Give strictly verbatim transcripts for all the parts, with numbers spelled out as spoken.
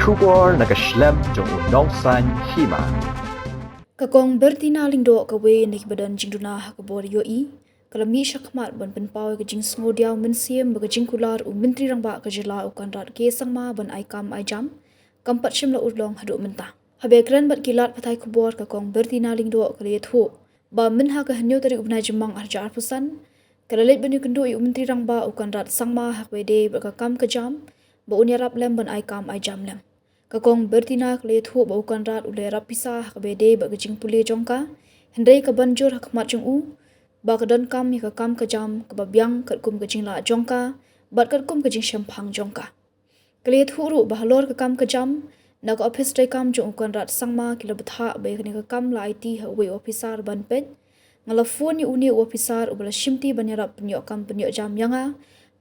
Khubor na ka shlem jong u nongsan hima. Ka Kong Bertina Lyngdoh, kawei na kiba don jingduna ha ka bor ïohi, ka la mih shakhmat ban pynpaw ïa ka jingsngewdiaw mynsiem ba ka jingkular u Myntri Rangbah ka jylla u Conrad K Sangma ban ai kam ai jam kam pat shym la urlong haduh mynta. Haba ïakren bad ki lad pathai khubor, ka Kong Bertina Lyngdoh ka la ïathuh ba mynha ka hynñiew tarik u bnai Jymmang arhajar arphew san, ka la leit ban ïakynduh ïa u Myntri Rangbah u Conrad Sangma ha kaba ïadei bad ka kam ka jam ba un ïarap lem ban ai kam ai jam lem. Ka Kong Bertina ka la ïathuh ba u Conrad u la ïarap pisa ha kaba ïadei bad ka jingpule jong ka, hynrei ka ban jur ha khmat jong u ba ka donkam ïa ka kam ka jam kaba biang katkum ka jinglah jong ka bad katkum ka jingshemphang jong ka. Ka la ïathuh ruh ba halor ka kam ka jam, na ka ophis treikam jong u Conrad Sangma ki la bthah ba ïa kane ka kam la aiti ha uwei u ophisar ban peit. Nga la phone ïa une u ophisar uba la shimti ban ïarap pynïoh kam pynïoh jam ïa nga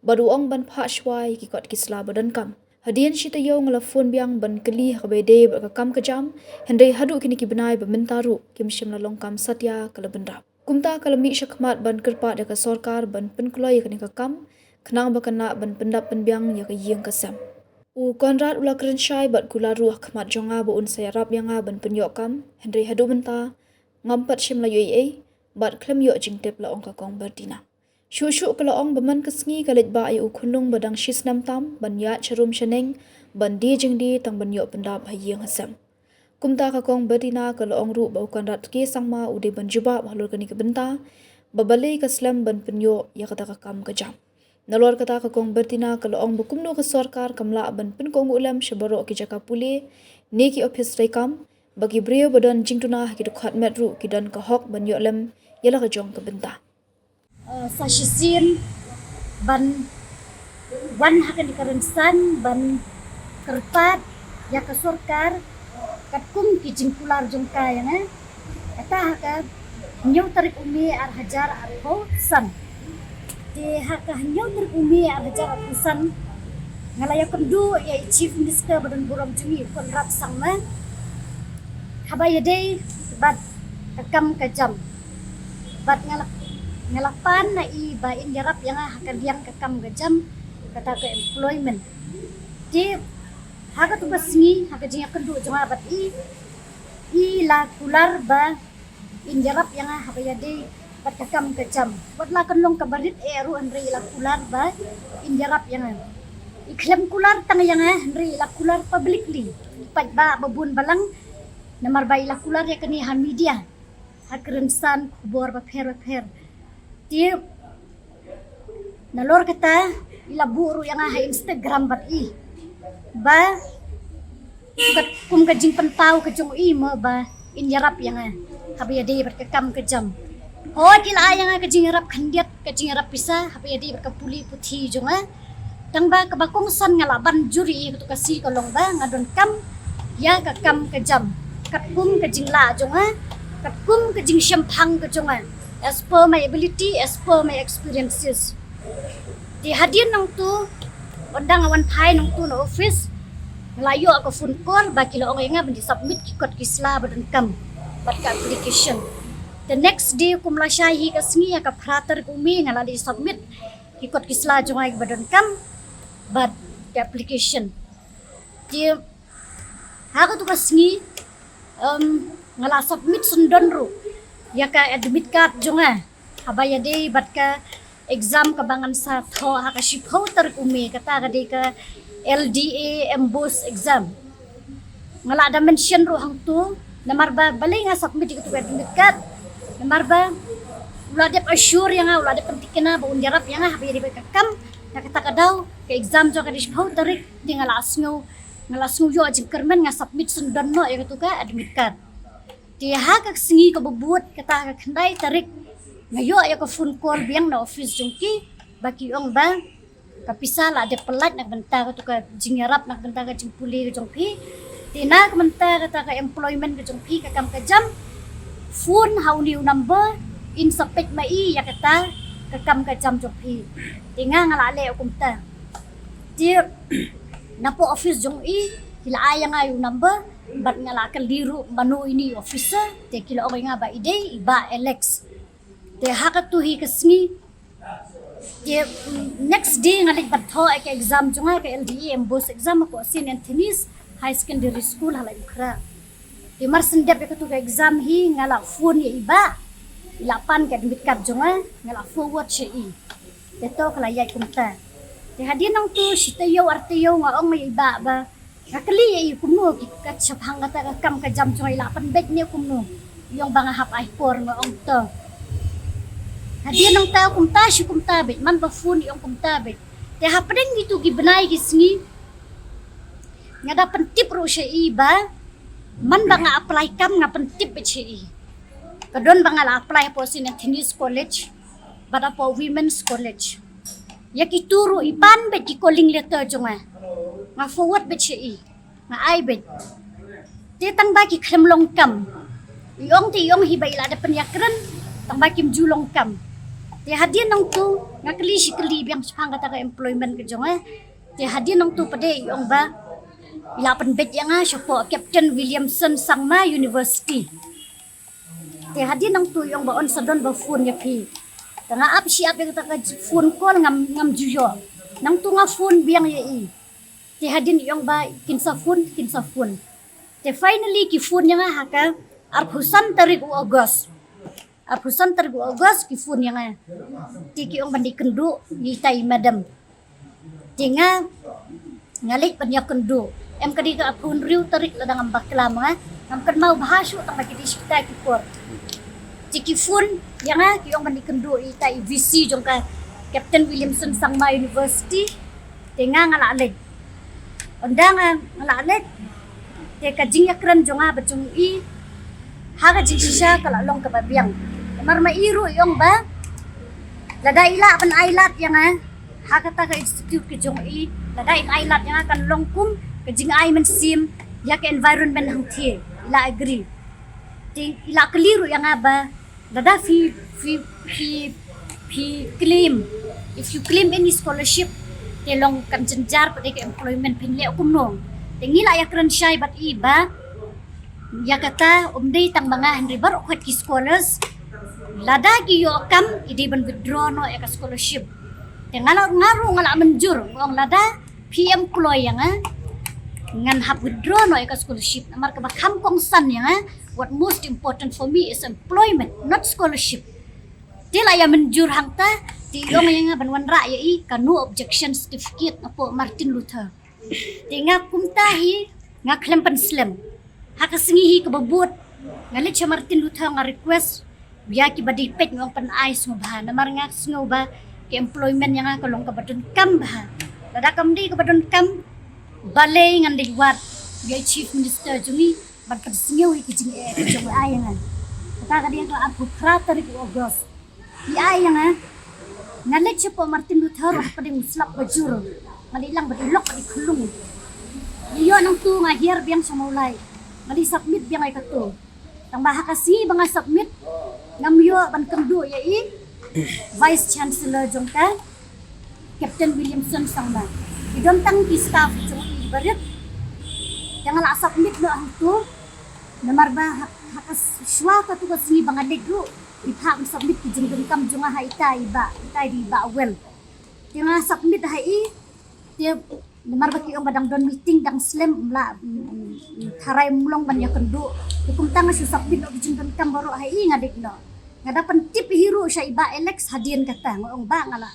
bad u ong ban phah shuwa ïa ki kot ki sla ba donkam. Hadien shi taïew nga la phone biang ban kylli ha kaba ïadei bad ka kam ka jam, hynrei haduh kine ki bnai ba mynta ruh kim shym la long kam satia ka la bynrap. Kumta ka la mih shakhmat ban kyrpad ïa ka sorkar ban pynkloi ïa kane ka kam, khnang ba kan lah ban pyndap pynbiang ïa ka ïing ka sem. U Conrad u la kren shai bad kular ruh ha khmat jong nga ba un sa ïarap ïa nga ban pynïoh kam, hynrei haduh mynta ngam pat shym la ïoh ei ei bad khlem ïoh jingtip, la ong ka Kong Bertina. Shuh shuh ka la ong ba man ka sngi ka leit bah ïa u khunlung ba dang shi snem tam ban ïaid sharum shaneng, ban die jingdie tang ban ïoh pyndap ha ïing ha sem. Kumta ka Kong Bertina ka la ong ruh ba u Conrad K Sangma u dei ban jubab halor kane ka bynta, ba balei ka slem ban pynïoh ïa kata ka kam ka jam. Nalor kata ka Kong Bertina ka la ong ba kumno ka sorkar kam lah ban pynkohnguh lem sha baroh ki jaka pule ne ki ophis treikam, ba ki briew ba don jingduna ha ki dkhot met ruh ki don ka hok ban ïoh lem ïa la ka jong ka bynta. Eh, sa shisien ban wan ha kane ka rynsan ban kyrpad ïa ka sorkar katkum ki jingkular jong ka ïa nga. Kata ha ka hynñiew tarik u May arhajar arphew san. Te ha ka hynñiew tarik u May arhajar arphew san nga la ïakynduh ïa i Chief Minister ba don burom jong ngi, Conrad Sangma, haba ïadei bad ka kam ka jam. Bad nga la, nga la pan na i ba in ïarap ïa nga ha ka liang ka kam ka jam, kata ka employment. Te ha katu ka sngi, ha ka jingïakynduh jong nga bad i, i la kular ba in ïarap ïa nga haba ïadei bad ka kam ka jam. Wat la kan long kaba rit eh ruh, hynrei i la kular ba in ïarap ïa nga. I khlem kular tang ïa nga, hynrei i la kular publicly. I paidbah ba bun balang, namar ba i la kular ïa kane ha media, ha ki rynsan khubor bapher bapher. Te nalor kata i la buh ruh ïa nga ha Instagram bad i ba kat kum ka jingpynpaw ka jong i mo ba in ïarap ïa nga haba ïadei bad ka kam ka jam. Hooid, i la ai ïa nga ka jingïarap khyndiat, ka jingïarap pisa haba ïadei bad ka pule puthi jong nga. Tang ba kaba kongsan nga la ban jur ïa katu ka sngi ka long ba nga donkam ïa ka kam ka jam katkum ka jinglah jong nga, katkum ka jingshemphang ka jong nga, as per my ability, as per my experiences. Te hadien nangtu, ynda nga wan phai nangtu na office, nga la ïoh ka phone call ba ki la ong ïa nga ban dei submit ki kot ki sla ba donkam bad ka application. The next day, kum lashai hi ka sngi, ha ka phra tarik u May, nga la dei submit ki kot ki sla jong nga ba donkam bad ka application. Te ha katu ka sngi, em, nga la submit syndon ruh ïa ka admit card jong nga haba ïadei bad ka exam kaba ngan sa thoh ha ka shiphew tarik u May, kata ka dei ka L D A MBOSE exam. Nga la da mention ruh hangtu, namar ba balei nga submit ïa katu ka admit card, namar ba u la dep assure ïa nga, u la dep pynthikna ba un ïarap ïa nga haba ïadei bad ka kam. Na kata ka daw ka exam jong ka dei shiphew tarik, te nga la sngew, nga la sngew ïoh jingkyrmen, nga submit syndon noh ïa katu ka admit card. Te ha ka sngi kaba bud, kata ka khyndai tarik, nga ïoh ïa ka phone call biang na office jong ki ba ki ong ba ka pisa la dep pyllait na ka bynta katu ka jingïarap, na ka bynta ka jingpule ka jong phi. Te na ka bynta kata ka employment ka jong phi, ka kam ka jam, phone ha une u number, in sa peit ma i ïa kata ka kam ka jam jong phi. Te nga, nga la leh kumta. Te napoh office jong i, ki la ai ïa nga u number bad nga la kylli ruh mano ine i officer, te ki la ong ïa nga ba i dei i Bah Alex. Te ha katu hi ka sngi, te, mm, next day nga leit ban thoh ïa ka exam jong nga, ka L D A MBOSE exam ha ka Saint Anthony's. High Secondary School ha Laitumkhrah. Te mar shen dep ïa katu ka exam hi nga la phone ïa i bah. I la pan ka admit card jong nga, nga la forward sha i. Te to ka la ïaid kumta. Te hadien nangtu shi taïew ar taïew nga ong ïa i bah ba nga kylli ïa i kumno ki ka shaphang kata ka kam ka jam jong nga, i la pynbeit ne kumno. I ong ba nga hap ai por, nga ong to. Hadien nangta kumta shi kumta beit, man ba phone i ong kumta beit. Te hapdeng kitu ki bnai ki sngi nga da pyntip ruh sha i ba man ba nga apply kam nga pyntip beit sha i. Ka don ba nga la apply hapoh Saint Anthony's College bad hapoh Women's College. Ïa kitu ruh i pan beit ki calling letter jong nga. Nga forward beit sha i, nga ai beit. Te tang ba ki khlem long kam. I ong te i ong hi ba i la dep pynïakren, tang ba kim ju long kam. Te hadien nangtu nga kylli shi kylli biang shaphang kata ka employment ka jong nga. Te hadien nangtu pat de i ong ba i la pynbeit ïa nga shapoh Captain Williamson Sangma University. Te hadien nangtu i ong ba yn sa don ba phone ïa phi. Te nga ap shi ap ïa kata ka phone call, ngam, ngam ju ïoh. Nangtu nga phone biang ïa i. Te hadien i ong ba kin sa phone, kin sa phone. Te finally ki phone ïa nga ha ka arphew san tarik u August. Arphew san tarik u August ki phone ïa nga. Te ki ong ban ïakynduh ïa ita i madam. Te nga, nga leit ban ïakynduh. Em, ka dei ka arphew hynriew tarik lada ngam bakla ma nga. Ngam kynmaw bha shuh tang ba ki dei shi kita ki por. Te ki phone ïa nga ki ong ban ïakynduh ïa ita i VC jong ka Captain Williamson Sangma University. Te nga, nga la leit. Ynda nga, nga la leit, te ka jingïakren jong nga bad jong i ha ka jingshisha ka la long kaba biang. Namar ma i ruh i ong ba lada i lah ban ai lad ïa nga ha kata ka institute ka jong i, lada i ai lad ïa nga kan long kum ka jingai mynsiem ïa ka environment hangthie. I la agree. Te i la kylli ruh ïa nga ba lada phi, phi, phi, phi claim, if you claim any scholarship, te long kan jynjar pat de ka employment, phin leh kumno. Te ngi la ïakren shai bad i ba ïa kata ym dei tang ma nga, hynrei baroh khoit ki scholars, lada ki ïoh kam i dei ban withdraw noh ïa ka scholarship. Te nga la, nga ruh nga la mynjur, nga ong lada phi employ ïa nga, ngan hap withdraw noh ïa ka scholarship. Namar kaba kham kongsan ïa nga, what most important for me is employment, not scholarship. Te la ïa mynjur hangta, te i ong ïa nga ban wanrah ïa i ka no objection certificate napoh Martin Luther. Te nga kumta hi nga khlem pynslem. Ha ka sngi hi kaba bud nga leit sha Martin Luther, nga request ïa kiba dei peit, nga ong pynai sngewbha namar nga sngew ba ka employment ïa nga ka long kaba donkam bha. Lada kam dei kaba donkam, balei ngan dei wad ïa i Chief Minister jong ngi ban pynsngew ïa ki jingeh jong i ïa nga. Kata ka dei ka arphew phra tarik u August. I ai ïa nga, nga leit shapoh Martin Luther hapdeng u slap ba jur. Nga leit lang bad i lok bad i khlung. Ïa ïoh nangtu nga hiar biang sha Mawlai. Nga leit submit biang ïa kato. Tang ba ha ka sngi ba nga submit, ngam ïoh ban kynduh ïa i Vice Chancellor jong ka, Captain Williamson Sangma. I don tang ki staff jong i barit. Te nga la submit noh hangtu. Namar ba ha, ha ka s-, shuwa katu ka sngi ba nga leit ruh, i phah ban submit ki jingdonkam jong nga ha ita i bah, ita i bah Well. Te nga submit ha i, te namar ba ki ong ba dang don meeting dang slem, ym lah, mm, mm, tharai ym long ban ïakynduh. Te kumta nga shu submit noh ki jingdonkam baroh ha i, nga leit noh. Nga da pyntip hi ruh sha i bah Alex hadien kata, nga ong bah nga la,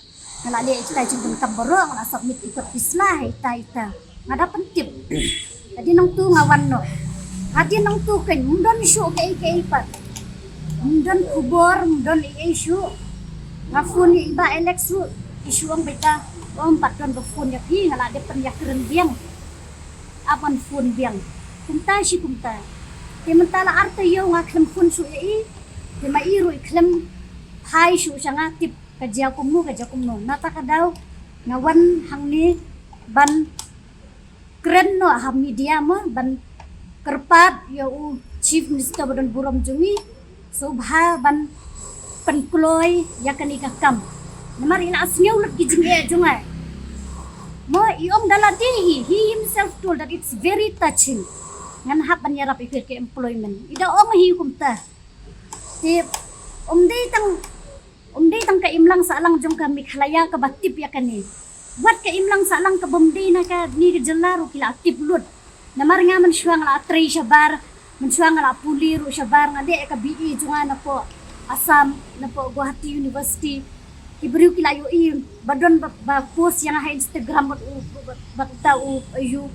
nga la leh ita i jingdonkam baroh, nga la submit i kot ki sla ha ita ita. Nga da pyntip. Hadien nangtu nga wan noh. Hadien nangtu keiñ ym don shuh kaei kaei pat. Ym don khubor, ym don ei ei shuh. Nga phone ïa i bah Alex ruh, i shu ong beit da, ym pat don ba phone ïa phi, nga la dep pynïakren biang. Ap ban phone biang. Kumta shi kumta. Te mynta la ar taïew nga khlem phone shuh ïa i. Te ma i ruh i khlem phai shuh sha nga tip ka jia kumno, ka jia kumno. Nata ka daw nga wan hangne ban kren noh ha media mo, ban kyrpad ïa u Chief Minister ba don burom jong ngi, sngewbha ban pynkloi ïa kane ka kam. Namar i la sngew lut ki jingeh jong nga. Mo, i ong da lade hi, he himself told that it's very touching. Ngan hap ban ïarap ïa ka employment. I da ong hi kumta. Te ym dei tang, ym dei tang ka imlang sahlang jong ka Meghalaya kaba tip ïa kane. Wat ka imlang sahlang kaba ym dei na kane ka jylla ruh ki la tip lut. Namar nga mynshuwa nga la trei shabar, mynshuwa nga la pule ruh shabar, nga dei ka B A jong nga napoh Assam, napoh Guwahati University. Ki briew ki la ïohi ba don ba, ba post ïa nga ha Instagram bad u, bad, bad uta u, ïa u,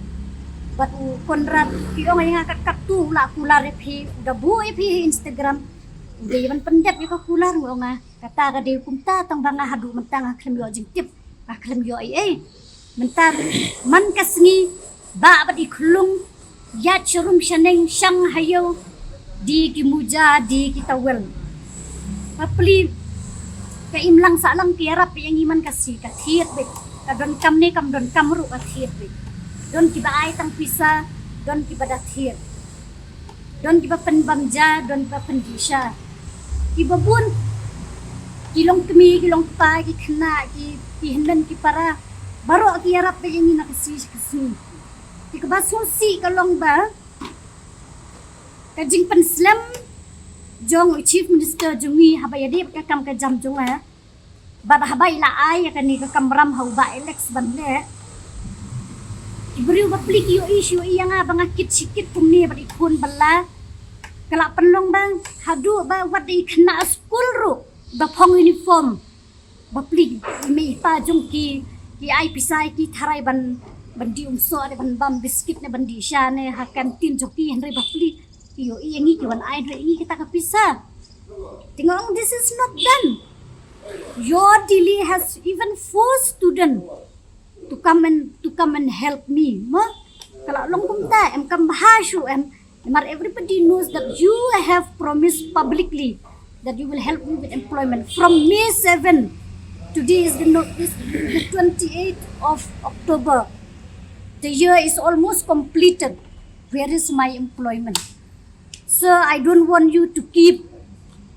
bad u Conrad. Ki ong ïa nga, ka, katu la kular ïa phi, da buh ïa phi ha Instagram. Dei ban pyndep ïa ka kular, nga ong nga. Kata ka dei kumta, tang ba nga haduh mynta nga khlem ïoh jingtip, nga khlem ïoh ei ei. Mynta man ka sngi, bah bad i khlung, ïaid sharum shaneng, shang ha ïew, die ki muja, die ki towel. Bapli, ka imlang sahlang ki ïarap ïa ngi man ka sngi, ka thied beit. Ka donkam ne kam donkam ruh ka thied beit. Don kiba ai tang pisa, don kiba da thied. Don kiba pynbam ja, don kiba pyndih sha. Kiba bun, ki longkmie, ki longkpa, ki khynnah, ki, ki hynmen, ki para, baroh ki ïarap beit ïa ngi na ka sngi sha ka sngi. Te kaba sngewsih ka long ba ka jingpynslem jong u Chief Minister jong ngi haba ïadei bad ka kam ka jam jong nga, bad haba i la ai ïa kane ka kamram ha u Bah Alex ban leh. Ki briew bapli ki ïohi shi ïohi ïa nga ba nga kit shi kit kumne bad i khun bylla. Ka la pynlong ba haduh ba wat i khynnah skul ruh ba phong uniform. Bapli i mei i pa jong ki, ki ai pisa ïa ki tharai ban, ban dih umsoh ne ban bam biskit ne ban dih sha ne ha kantin jong ki, hynrei bapli ki ïohi ïa ngi ki wan ai hynrei ïa ngi kita ka pisa. Te nga ong, this is not done. Your Delhi has even forced student to come and, to come and help me. Mo? Ka la long kumta, em kam bha shuh em. Namar everybody knows that you have promised publicly that you will help me with employment. From May seven, today is the no-, is the twenty-eighth of October. The year is almost completed. Where is my employment? Sir, I don't want you to keep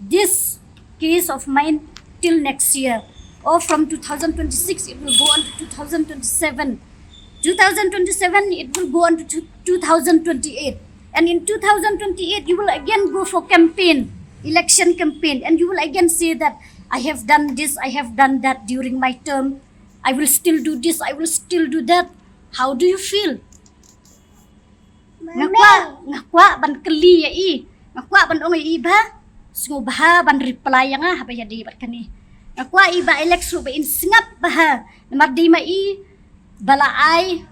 this case of mine till next year. Or from two thousand twenty-six, it will go on to two thousand twenty-seven. Two thousand twenty-seven, it will go on to two-, two thousand twenty-eight. And in two thousand twenty-eight, you will again go for campaign, election campaign. And you will again say that, "I have done this, I have done that during my term. I will still do this, I will still do that." How do you feel? Nga kwah, nga kwah ban kylli ïa i. Nga kwah ban ong ïa i ba sngewbha ban reply ïa nga haba ïadei bad kane. Nga kwah i Bah Alex ruh ba in sngap bha. Namar dei ma i ba la ai,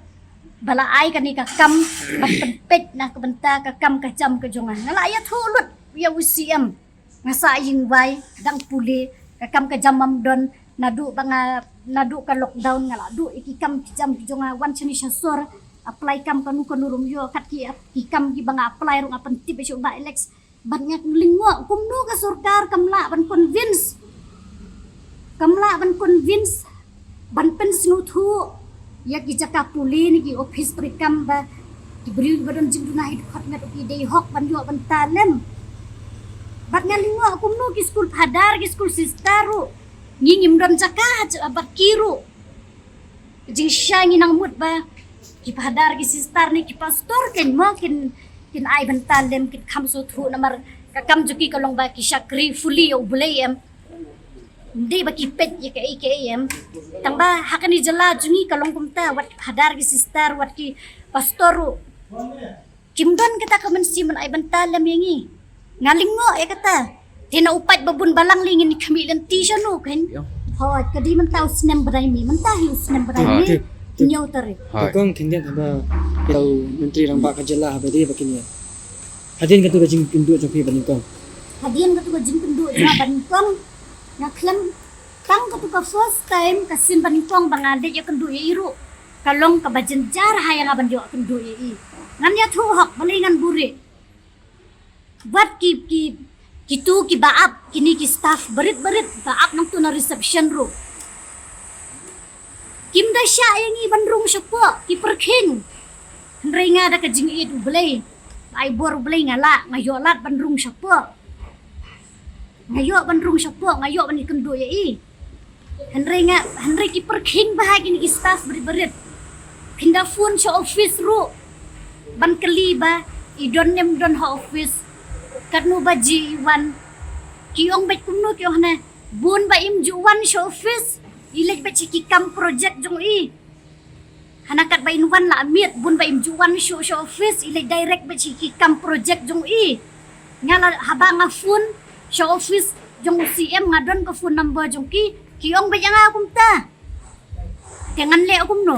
ba la ai kane ka kam ban pynpeit na ka bynta ka kam ka jam ka jong nga. Nga la ïathuh lut ïa u C M. Nga sah ïing wai, dang pule, ka kam ka jam ym don, naduh ba nga, naduh ka lockdown nga la duh ïa ki kam ki jam ki jong nga, wan shane sha sor, apply kam kano kano ruh ym ïoh, kat ki, ki kam kiba nga apply ruh nga pyntip sha u Bah Alex. Bad nga lyngngoh kumno ka sorkar kam lah ban convince, kam lah ban convince ban pynsngewthuh ïa ki jaka pule ne ki office treikam ba ki briew ba don jingduna hi dkhot ngat, ki dei hok ban ïoh bynta lem. Bad nga lyngngoh kumno ki skul phadar, ki skul sister ruh, ngi ngim don jaka ha bad ki ruh. Jingshisha ngi nang mut ba ki phadar, ki sister ne ki pastor kin mo, kin, kin ai bynta lem, kin kham sngewthuh namar ka kam jong ki ka long ba ki shakri fully ïa U Blei em. Ym dei ba ki peit ïa kaei kaei em. Tang ba ha kane jylla jong ngi ka long kumta, wat ki phadar, ki sister, wat ki pastor ruh kim don kata ka mynsiem ban ai bynta lem ïa ngi. Nga lyngngoh ïa kata. Te na u paid ba bun balang lei ngin khmih lynti shano kein. Hooid, ka dei mynta u snem bnai May, mynta hi u snem bnai May. Hynñiew tarik. Hooid. Kong khyndiat haba u Myntri Rangbah ka jylla haba dei ba kin ïa. Hadien katu ka jingkynduh jong phi ba nyngkong. Hadien katu ka jingkynduh jong nga ba nyngkong. Nga khlem, tang katu ka first time ka sien ba nyngkong ba nga dei ïakynduh ïa i ruh ka long kaba jynjar ha ïa nga ban ïoh kynduh ïa i. Ngan ïathuh hok balei ngan buhrieh. Bad ki, ki, kitu kiba ap, kine ki staff barit barit ba ap nangtu na reception ruh. Kim da shah ïa ngi ban rung shapoh, ki pyrkhing. Hynrei nga da ka jingïeit U Blei, ai bor U Blei nga lah, nga ïoh lad ban rung shapoh. Nga ïoh ban rung shapoh, nga ïoh ban ïakynduh ïa i. Hynrei nga, hynrei ki pyrkhing bha kine ki staff barit barit. Phin da phone sha office ruh ban kylli ba i don ne ym don ha office. Katno baje i wan. Ki ong beit kumno, ki ong hana, bun ba im ju wan sha office, i leit beit sha ki kam project jong i. Hana kat ba in wan la miet, bun ba im ju wan shuh sha office, i leit direct bad shi ki kam project jong i. Nga la haba nga phone sha office jong u C M, nga don ka phone number jong ki, ki ong bad ïa nga kumta. Te ngan leh kumno?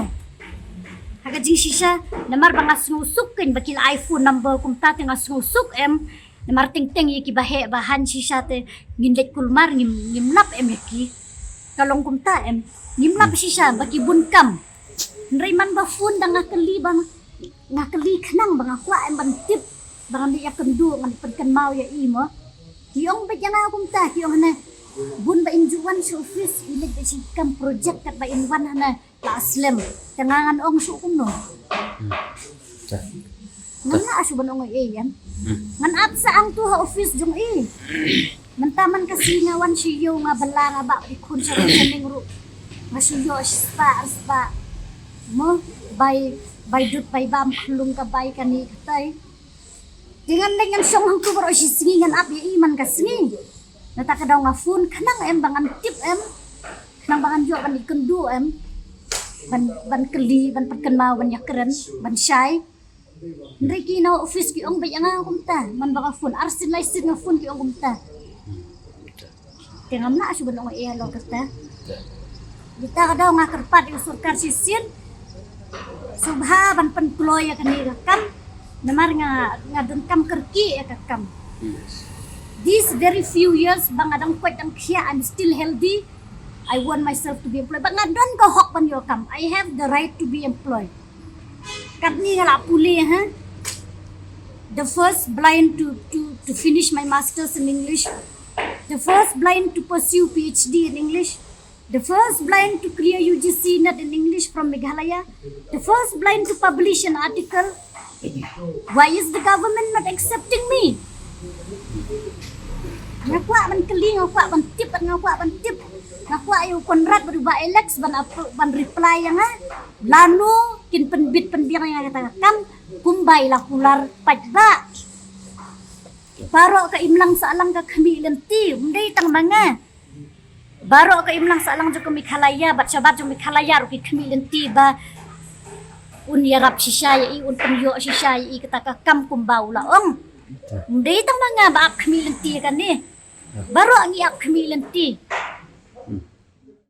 Ha ka jingshisha, namar ba nga sngewsuk kein ba ki la ai phone number kumta, te nga sngewsuk em. Namar teng teng ïa ki ba heh ba haiñ shisha te ngin leit kulmar, ngim, ngim lap em ïa ki. Ka long kumta em. Ngim lap shisha ba ki bun kam. Hynrei man ba phone da nga kylli ba nga, nga kylli khnang ba nga kwah em ban tip, ba ngan leit ïakynduh, ngan leit pynkynmaw ïa i mo. Ki ong bad ïa nga kumta, ki ong hane, bun ba im ju wan sha office, i leit bad shi kam project kat ba im wan hane la slem. Te nga ngan ong shuh kumno? Ngan lah shuh ban ong ei ei em. Ngan ap sa hangtu ha office jong i. Mynta man ka sngi nga wan sha ïew, nga bylla, nga bah bad i khun sha shaneng ruh. Nga shu ïoh shi spah ar spah mo, bai, bai dud bai bam khlung ka bai kane katai. Te ngan leit ngan shong hangtu baroh shi sngi, ngan ap ïa i man ka sngi. Nangta ka daw nga phone khnang em ba ngan tip em. Khnang ba ngan ïoh ban ïakynduh em. Ban, ban kylli, ban pynkynmaw, ban ïakren, ban shai. Hynrei ki na office ki ong bad ïa nga kumta. Man ba nga phone arsien laisien nga phone, ki ong kumta. Te ngam lah shuh ban ong ei ei halor kata. Kita ka daw nga kyrpad ïa u sorkar shisien, sngewbha ban pynkloi ïa kane ka kam. Namar nga, nga donkam kyrkieh ïa ka kam. These very few years ba nga dang koit dang khiah, I'm still healthy. I want myself to be employed. Ba nga don ka hok ban ïoh kam. I have the right to be employed. Katne nga la pule ha. The first blind to, to, to finish my masters in English. The first blind to pursue PhD in English. The first blind to clear UGC NET in English from Meghalaya. The first blind to publish an article. Why is the government not accepting me? Nga kwah ban kylli, nga kwah ban tip, nga kwah ban tip. Nga kwah ïa u Conrad bad u Bah Alex ban ap-, ban reply ïa nga. Lano kin pynbit pynbiang ïa nga kata ka kam kumba i la kular paidbah. Baroh ka imlang sahlang ka khmih lynti, ym dei tang ma nga. Baroh ka imlang sahlang jong ka Meghalaya bad shabar jong Meghalaya ruh ki khmih lynti ba un ïarap shisha ïa i, un pynïoh shisha ïa i kata ka kam kumba u la ong. Ym dei tang ma nga ba ap khmih lynti kane. Baroh ngi ap khmih lynti.